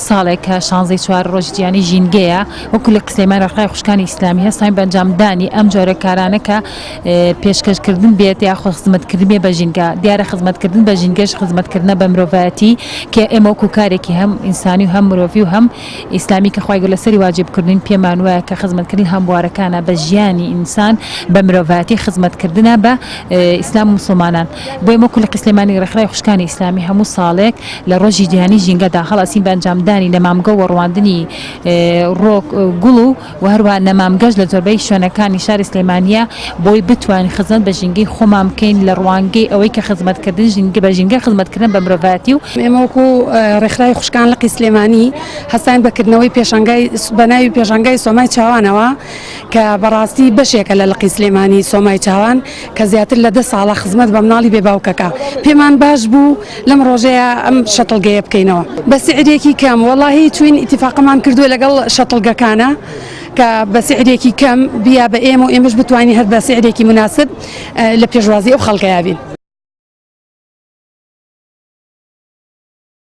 ساڵێک کە شانزەی چوار ڕۆژی جیهانی ژینگەیە وەکو لە سلێمانی ڕێکخراوی خوشکانی ئیسلامی هەستاین بە ئەنجامدانی ئەم جۆرە کارانە کە پێشکەشکردن بێت یاخود خزمەتکردن بێت بە ژینگە دیارە خزمەتکردن بە ژینگەش خزمەتکردنە بە مرۆڤایەتی کە ئێمە وەکو کارێکی هەم ئینسانی و هەم مرۆڤی و هەم ئیسلامی کە خوای گەورە لەسەری واجب کردوین پێمان وایە کە خزمەتکردن هەم بوارەکانە بە ژیانی ئینسان بە مرۆڤایەتی خزمەتکردنە بە ئیسلام و موسڵمانان بۆیە وەکو لقی سلێمانی ڕێکخراوی خوشکانی ئیسلامی هەموو ساڵێک لە ڕۆژی جیهانی ژینگەدا هەڵئەسین بە ئەنجامدانی نەمامگە و ڕواندنی ڕۆک گوڵ و و هەروەها نەمامگەش لە زۆربەی شوێنەکانی شاری سلێمانییە بۆی بتوانین خزمەت بە ژینگەی خۆمان بکەین لە ڕوانگەی ئەوەی کە خزمەتکردن ژینگە بە ژینگە خزمەتکردن بە مرۆڤایەتی و ئێمە وەکو ڕێکخراوی خوشکان لقی سلێمانی هەستاین بە کردنەوەی پێشانگای بە ناوی پێشانگای سۆمای چاوانەوە کە بەڕاستی بەشێکە لە لقی سلێمانی سۆمای چاوان کە زیاتر لە دە ساڵە خزمەت بە مناڵی بێ باوکەکە پێمان باش بوو لەم ڕۆژەیە ئەم شەتڵگەیە بکەینەوە بە سعرێکی کەم وەڵاهی چوین ئیتیفاقمان کردووە لەگەڵ شەتڵگەکانە کە بە سعرێکی کەم بیا بە ئێمە و ئێمەش بتوانین هەر بە سعرێکی مناسب لە پێشوازی ئەو خەڵکەیا بین.